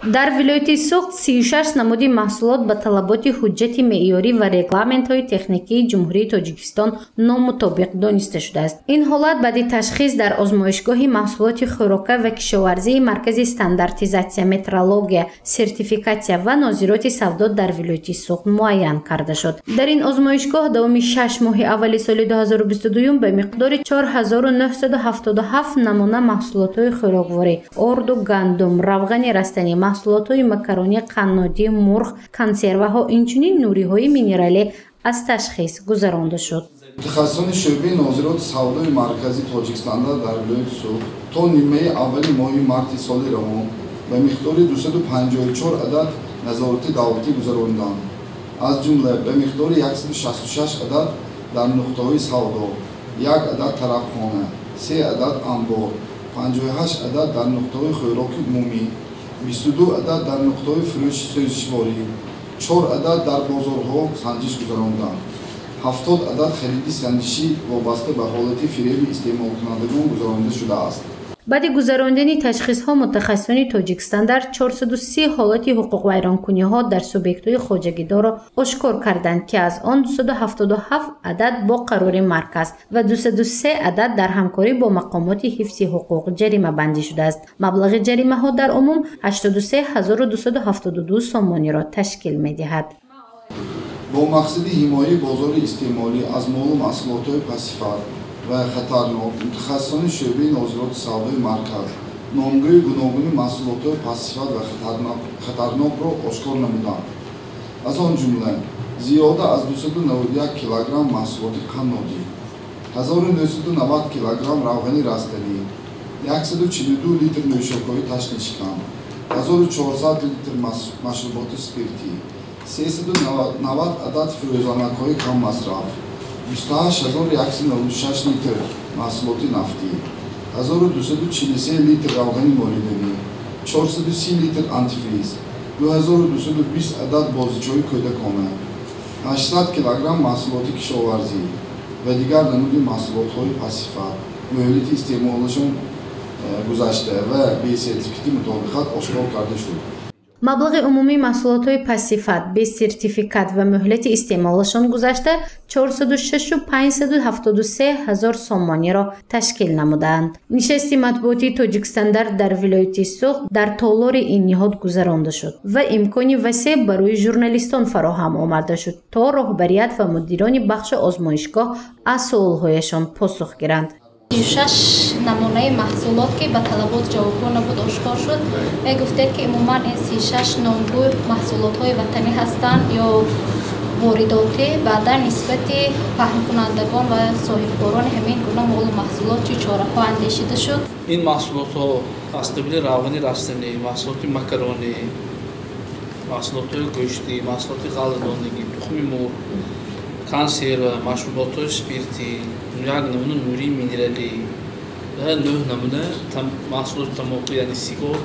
Дар вилояти Суғд 36 намуди маҳсулот ба талаботи ҳуҷҷати меъёрӣ ва регламентҳои техникии Ҷумҳурии Тоҷикистон номутобиқ дониста шудааст. Ин ҳолат баъди ташхис дар озмоишгоҳи маҳсулоти хӯрока ва кишоварзии Маркази стандартизатсия, метрология, сертификатсия ва нозироти савдо дар вилояти Суғд муайян карда шуд. Дар ин озмоишгоҳ давоми 6 моҳи аввали соли 2022 ба миқдори 4977 намуна маҳсулотҳои хӯрокворӣ, орду, гандум, равғани растанӣ, маҳсулотҳои макаронӣ, қаннодӣ, мурғ, консерваҳо, инчунин нуриҳои минералӣ аз ташхис гузаронда шуд. Мутахассисони шӯъбаи нозироти савдои марказии Тоҷикстандарт дар вилояти Суғд то нимаи аввали моҳи марти соли равон ба миқдори 254 адад назорати давлатӣ гузаронданд. Аз ҷумла ба миқдори 166 адад дар нуқтаҳои савдо, 1 адад тарабхона, 3 адад анбор, 58 адад дар нуқтаҳои хӯроки умумӣ, 22 адад дар нуқтаҳои фурӯши сӯзишворӣ, 4 адад дар бозорҳо санҷиш гузаронданд. 70 адад хариди санҷишӣ вобаста ба ҳолати фиреби истеъмолкунандагон гузаронида шудааст. Баъди гузарондани ташхисҳо мутахассисони Тоҷикстандарт 430 ҳолати ҳуқуқвайронкуниҳо дар субъектҳои хоҷагидорро ошкор карданд, ки аз он 277 адад бо қарори марказ ва 203 адад дар ҳамкорӣ бо мақомоти ҳифзи ҳуқуқ ҷаримабандӣ шудааст. Маблағи ҷаримаҳо дар умум 83272 сомониро ташкил медиҳад. Бо мақсади ҳимояи бозори истеъмолӣ аз молу маҳсулотҳои пастсифат ва хатарнок, мутахассисони шӯъбаи нозироти савдои марказ номгӯи гуногуни маҳсулотҳои пастсифат ва хатарнокро ошкор намуданд. Аз он ҷумла зиёда аз 291 килограмм маҳсулоти қаннодӣ, 1990 килограмм равғани растанӣ, 142 литр нӯшокиҳои ташнишикан, 1400 литр машруботи спиртӣ, 390 адад фирӯзанакҳои каммасраф, 28196 литр маҳсулоти нафтӣ, 1243 литр равғани молиданӣ, 430 литр антифриз, 2220 адад бозичаҳои кӯдакона, 800 килограмм маҳсулоти кишоварзӣ ва дигар намуди маҳсулотҳои пастсифат, муҳлати истеъмолашон гузашта ва бесертификати мутобиқат ошкор карда шуд. Маблағи умумии маҳсулотҳои пастсифат, бесертификат ва муҳлати истеъмолашон гузашта 406 573 ҳазор сомониро ташкил намуданд. Нишасти матбуотии Тоҷикстандарт дар вилояти Суғд дар толори ин ниҳод гузаронда шуд ва имкони васеъ барои журналистон фароҳам омада шуд, то роҳбарият ва мудирони бахши озмоишгоҳ аз суолҳояшон посух гиранд. 36 намунаи маҳсулот, ки ба талабот ҷавобгӯ набуд, ошкор шуд. Мегуфтед, ки умуман ин 36 номгӯ маҳсулотҳои ватанӣ ҳастанд ё воридотӣ? Баъдан нисбати паҳнкунандагон ва соҳибкорони ҳамин гуна молу маҳсулот чӣ чораҳо андешида шуд? Ин маҳсулотҳо аз қабили равғани растанӣ, маҳсулоти макаронӣ, маҳсулотҳои гӯштӣ, маҳсулоти ғалладонагӣ, тухми мурғ, консерва, машруботҳои спиртӣ, як намуна нурии минералӣ ва нӯҳ намуна маҳсулоти тамоку, яъне сигор.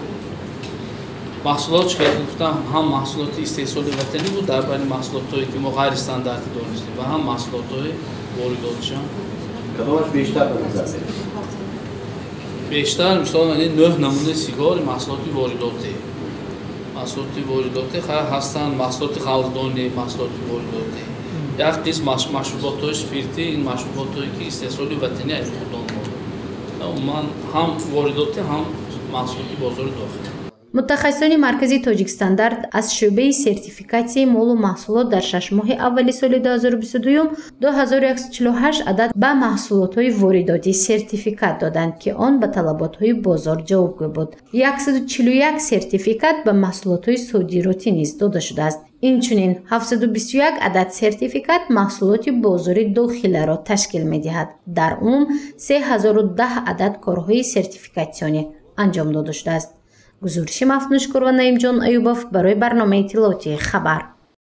Маҳсулот, чӣ гуфтам, ҳам маҳсулоти истеҳсоли ватанӣ буд дар байни маҳсулотҳое, ки мо ғайристандартӣ донистем, ва ҳам маҳсулотҳои воридотишам. Кадомаш бештар ба назар мерасад? Бештар, мисол, нӯҳ намунаи сигор маҳсулоти воридотӣ. Ҳастанд маҳсулоти ғалладонӣ, маҳсулоти воридотӣ, як қисм машруботҳои спиртӣ, ин машруботҳое, ки истеҳсоли ватанӣ аз худон, умуман ҳам воридотӣ, ҳам маҳсулоти бозори дохилӣ. Мутахассисони Маркази Тоҷикстандарт аз шӯъбаи сертификатсияи молу маҳсулот дар 6 моҳи аввали соли 2022 2148 адад ба маҳсулотҳои воридотӣ сертификат доданд, ки он ба талаботҳои бозор ҷавобгӯ буд. 141 сертификат ба маҳсулотҳои содиротӣ низ дода шудааст. Инчунин 721 адад сертификат маҳсулоти бозори дохиларо ташкил медиҳад. Дар умум 3010 адад корҳои сертификатсионӣ анҷом дода шудааст. Гузориши Мафнушкур ва Наимҷон Аюбов барои барномаи иттилоотии «Хабар».